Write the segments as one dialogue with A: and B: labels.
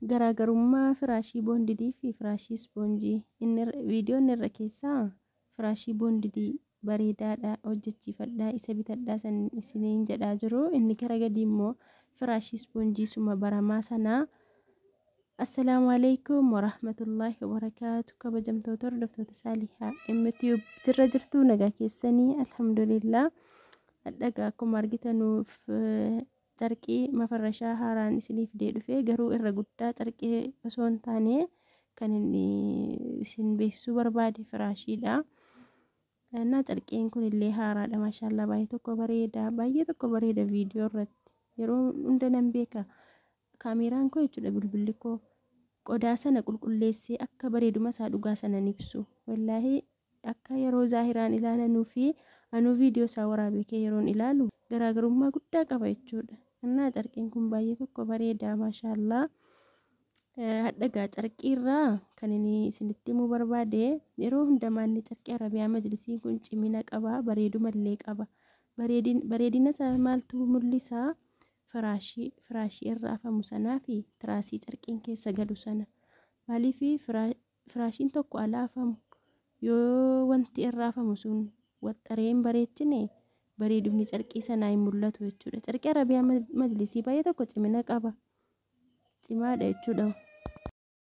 A: Garaagarummaa firaashii boondidii fi firaashii ispoonjii. Inni viidiyoon irra keessaa firaashii boondidii bareedaadha, hojjechiifadhaa, isa bitadhaa san isiniin jedhaa jiru. Inni gara gadii immoo firaashii ispoonjii suma baramaa sanaa. Assalaamu alaikum warahmatullaahi wabarakaatu. Kabajamtoota hordoftoota Saalihaa MTube, jirra jirtuu? Nagaa keessanii? Alhamdulillah. Dhagaa akkuma argitanuuf carqii mafarrashaa haaraan isiniif fidee dhufe, garuu irra guddaa carqii osoo hin taane kan inni isin beeksisuu barbaade firaashiidha. Innaa carqiin kun illee haaraadha, maashaallaa, baay'ee tokko bareeda, baay'ee tokko bareeda. Viidiyoo irratti yeroo hunda nan beeka, kaameeraan koo jechuudha, bilbilli koo qodaa sana qulqulleessee akka bareeduma isaa dhugaa sana ibsu. Wallaahi akka yeroo zaahiraan ilaalanuu fi anuu viidiyoo isaa waraabee kee yeroon ilaalu garaagarummaa guddaa qaba jechuudha. Innaa carqiin kun baay'ee tokko bareeda, maashaallaa. Hadhagaa carqiirraa kan inni isinitti himuu barbaade, yeroo hundamaa inni carqii Arabiyaa majlisiin kun cimina qaba, bareedumallee qaba. Bareedina isaa maaltu mul'isaa? Firaashii irra afamu sanaa fi tiraasii carqiin keessa galu sana. Maaliif firaashiin tokko ala afamu yoo wanti irra afamu sun waxxaree hin bareechine, bareedumni carqii sanaa hin mul'atu jechuudha. Carqii Arabiyaa majlisii baay'ee tokko cimina qaba. Cimaadha jechuudha.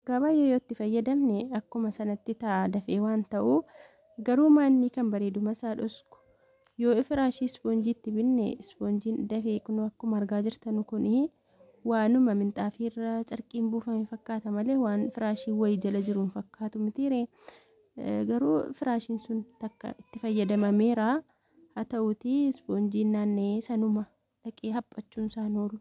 A: Waggaa baay'ee yoo itti fayyadamne akkuma sanatti ta'a dafee waan ta'u, garuu maanni kan bareeduma isaa dhosku yoo firaashii ispoonjiitti binne, ispoonjiin dafee kunoo akkuma argaa jirtanu kuni waanuma minxaafiirra carqiin buufame fakkaata malee waan firaashii wayii jala jiru hin fakkaatu mitiire. Garuu firaashiin sun takka itti fayyadamameera. Haa ta'uutii ispoonjiin naanna'ee sanuma dhaqee haphachuun isaan oolu.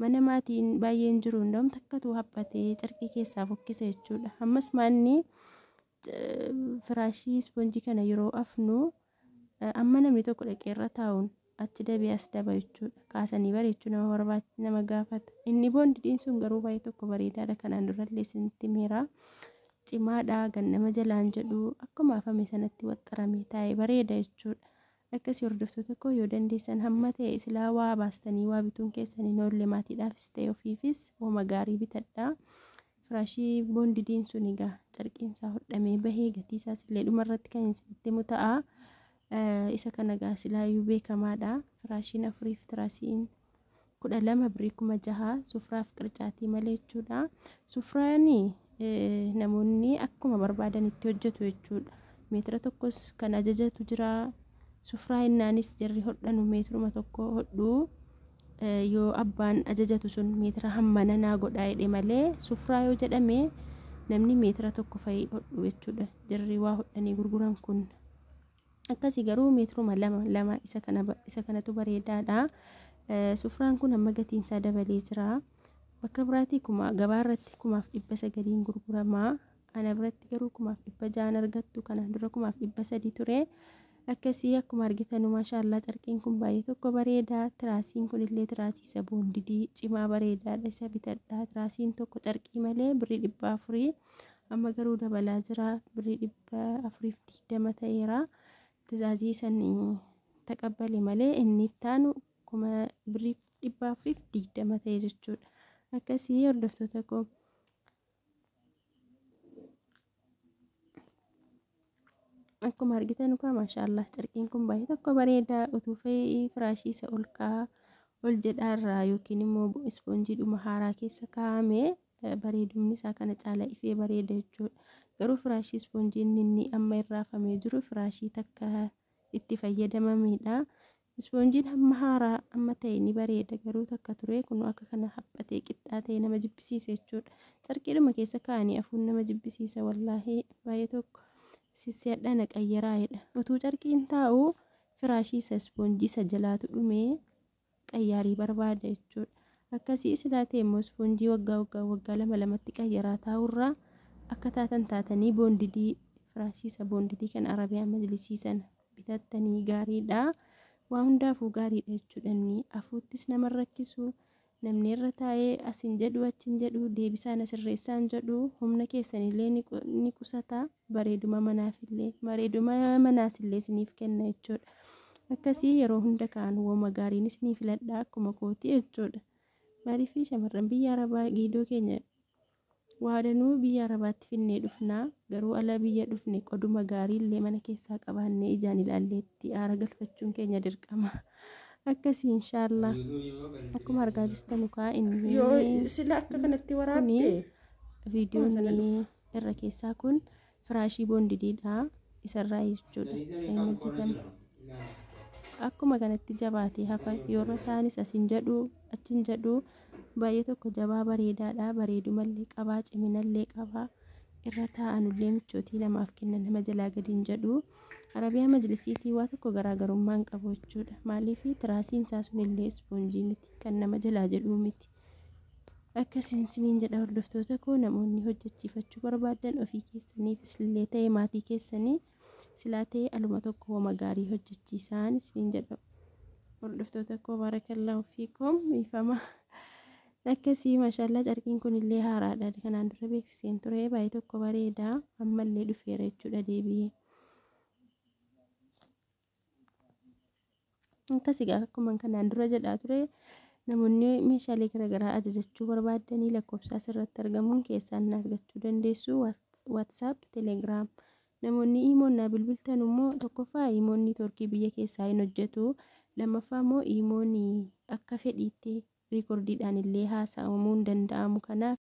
A: Mana maatiin baay'een jiru hunda'um takkatu haphatee carqii keessaa fokkisa jechuudha. Ammas maanni firaashii ispoonjii kana yeroo afnu amma namni tokko dhaqee irra taa'uun achi dabee as daba jechuudha. Kaasanii bareechuu nama barbaach nama gaafata. Inni boondidiin sun garuu baay'ee tokko bareedaadha. Kanaan durallee isinitti himeera. Cimaadha, gannama jalaan jedhu, akkuma afame sanatti waxxaramee taa'ee bareeda jechuudha. Akkasii hordoftoota koo, yoo dandeessan hamma ta'e silaa waa baastanii waa bituun keessan hin oolle, maatiidhaafis ta'e ofiifis wama gaarii bitadhaa. Firaashii boondidiin sun egaa carqiin isaa hodhamee bahee gatii isaas illee dhumarratti kan isinitti himu ta'a. Isa kana egaa silaayyuu beekamaadha. Firaashiin afuriif tiraasiin 12 birrii 6000, sufraaf qircaatii malee jechuudha. Sufraan namoonni akkuma barbaadanitti hojjetu jechuudha. Meetira tokkos kan ajajatu jira. Sufraa innaanis jarri hodhanu meetiruma tokko hodhuu, yoo abbaan ajajatu sun meetira hammana naa godhaa jedhe malee, sufraa yoo jedhame namni meetira tokko fa'i hodhu jechuudha. Jarri waa hodhanii gurguran kun. Akkasii garuu meetiruma lama lama isa kana isa kanatu bareedaadha. Sufraan kun amma gatiin isaa dabalee jira. Bakka biraatii kuma gabaa irratti 1900n gurgurama. Ana biratti garuu 1600n argattu. Kanaan dura 1300 ture. Akkasii akkuma argitanu, maashaallaa, carqiin kun baay'ee tokko bareeda. Tiraasiin kun illee tiraasii isa boondidii cimaa bareedaadha, isa bitadha. Tiraasiin tokko carqii malee birrii 400, amma garuu dabalaa jira, birrii 420 ta'eera. Tizaazii san taqabbale malee inni ittaanu kuma birrii 420 ta'e jechuudha. Akkasii hordoftoota koo. Akkuma argitan kaa, maashaallah, carqiin kun baay'ee tokko bareeda. Utuu fe'ii firaashii isa ol ka'aa ol jedhaarraa yookiin immoo ispoonjiidhuma haaraa keessa kaa'ame bareedumni isaa kana caala ifee bareeda jechuudha. Garuu firaashii ispoonjiin inni amma irraafamee jiru firaashii takka itti fayyadamamedha. Ispoonjiin hamma haaraa amma ta'e ni bareeda, garuu takka ture kun akka kana haphatee qixxaa ta'e nama jibbisiisa jechuudha. Carqiidhuma keessa kaa'anii afuun nama jibbisiisa, wallaahi baay'ee tokko sissiyadha, na qayyaraa'edha. Utuu carqiin taa'u firaashii isa ispoonjii isa jalaatu dhumee qayyaarii barbaada jechuudha. Akkasii silaa ta'e immoo ispoonjii waggaa waggaa, waggaa lama lamatti qayyaraa taa'urraa akka taatan taatanii boondidii, firaashii isa boondidii kan Arabiyaa majlisii sana bitattanii gaariidha. Waa hundaafuu gaariidha jechuudha inni. Afuuttis nama rakkisu, namni irra taa'ee asin jedhu achin jedhu, deebisaan asirreessaan jedhu, humna keessanillee ni qusata, bareeduma manaafillee, bareeduma manaasillee isiniif kenna jechuudha. Akkasii yeroo hunda kaan wooma gaariin isinii filadha akkuma kooti jechuudha. Maaliif shamarran biyya Arabaa giidoo keenya Waadanuu biyya Arabaatti finnee dhufnaa, garuu ala biyya dhufne qoduma gaarii illee mana keessaa qabaannee ijaan ilaalleetti aara galfachuun keenya dirqama. Akkasii inshaallah. Akkuma argaa jirtan kaa inni
B: Yoo sila akka kanatti
A: kuni
B: waraabde
A: viidiyoon
B: sana
A: irra keessaa kun firaashii boondidiidha. Isarraa jechuudha kan inni hojjetame. Akkuma kanatti jabaatee hafa, yoo irra ta'anis asin jedhu achin jedhu, baay'ee tokko jabaa bareedaadha. Bareedumallee qabaa, ciminallee qabaa, irra taa'anullee michootii namaaf kenna, nama jalaa gadi hin jedhu. Arabiyaa majlisiitii waa tokko garaagarummaa hin qabu jechuudha. Maaliif tiraasiin isaa sunillee ispoonjii miti, kan nama jalaa jedhuu miti. Akkasiin isiniin jedha hordoftoota koo, namoonni hojjechiifachuu barbaadan ofii keessaniifis illee ta'e maatii keessanii silaa ta'e aluma tokko homa gaarii hojjechiisaan isiniin jedha hordoftoota koo. Barakallahu fiikum, ifama. Akkasii maashaallah, carqiin kun illee haaraadha. Kanaan dura beeksiseen ture, baay'ee tokko bareeda, ammallee dhufeera jechuudha deebi'ee. Akkas egaa akkuma kanaan dura jedhaa ture, namoonni meeshaalee garaagaraa ajajachuu barbaadanii lakkoofsa asirratti argamuun keessaan na argachuu dandeessu. WhatsApp, Telegram. Namoonni iimoon naa bilbiltan immoo, tokkoffaa iimoon neetworkii biyya keessaa hin hojjetu. Lammaffaa immoo iimoon akka fedhiitti riikordiidhaan illee haasa'amuu hin danda'amu. Kanaaf